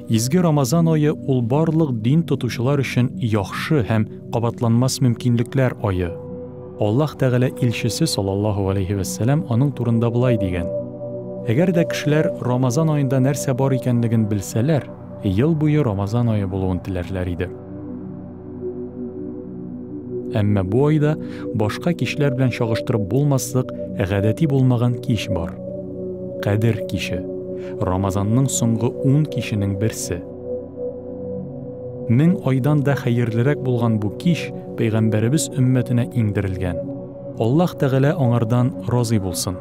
Изге Рамазан ае ул барлык дин тотучылар өчен яхшы һәм кабатланмас мөмкинлекләр ае. Аллаһ Тәгалә илчесе саллаллаһу алейһи вәссәлам аның турында болай дигән: Әгәр дә кешеләр Рамазан аенда нәрсә бар икәнлеген белсәләр, ел буе Рамазан ае булуын теләрләр иде. Әмма бу айда башка кичләр белән чагыштырып булмаслык гадәти булмаган кич бар. Кадер киче. Рамазанның соңгы 10 киченең берсе. Мең айдан да хәерлерәк булган бу кич пәйгамбәребез өммәтенә иңдерелгән. Аллаһ Тәгалә аңардан разый булсын.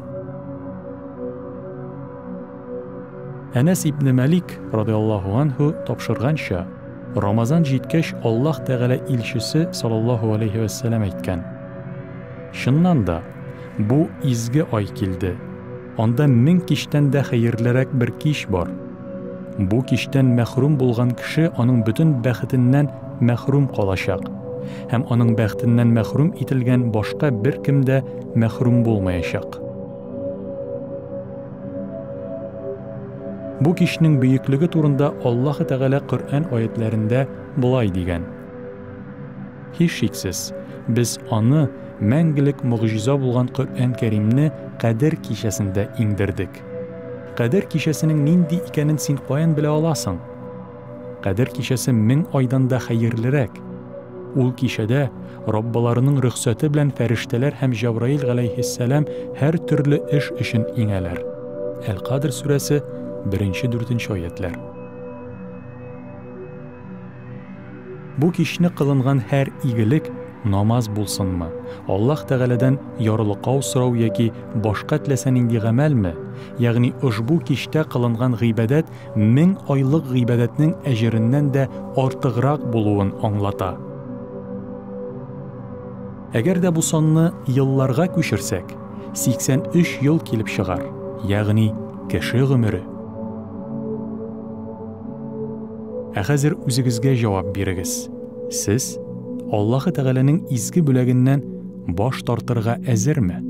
Әнәс ибне Мәлик, радыяллаһу анһу, тапшырганча, Рамазан җиткәч, Аллаһ Тәгалә илчесе, саллаллаһу алейһи вәссәлам, әйткән, Чыннан да, бу изге ай килде. Анда 1000 кичтән дә хәерлерәк бер кич бар. Бу кичтән мәхрүм булган кеше аның бөтен бәхетеннән мәхрүм калачак. Һәм аның бәхетеннән мәхрүм ителгән башка беркем дә мәхрүм булмаячак. Бу кичнең бөеклеге турында Аллаһы Тәгалә Коръән аятләрендә болай дигән: Һичшиксез, без аны, мәңгелек могҗиза булган Коръән Кәримне Кадер кичәсендә иңдердек. Кадер кичәсенең нинди икәнен син каян белә аласың? Кадер кичәсе 1000 айдан да хәерлерәк. Ул кичәдә Раббыларының рөхсәте белән фәрештәләр һәм Җәбраил галәйһиссәлам һәр төрле эш өчен иңәләр. Әл-Кадр сүрәсе, 1-4 аятләр. Бу кичне кылынган һәр игелек, намаз булсынмы, Аллаһ Тәгаләдән ярлыкау сорау яки башка теләсә нинди гамәлме, ягъни ошбу кичтә кылынган гыйбадәт 1000 айлык гыйбадәтнең әҗереннән дә артыграк булуын аңлата. Әгәр дә бу санны елларга күчерсәк, 83 ел килеп чыгар, ягъни кеше гомере. Ә хәзер үзегезгә җавап бирегез. Сез Аллаһы Тәгаләнең изге бүләгеннән баш тартырга әзерме?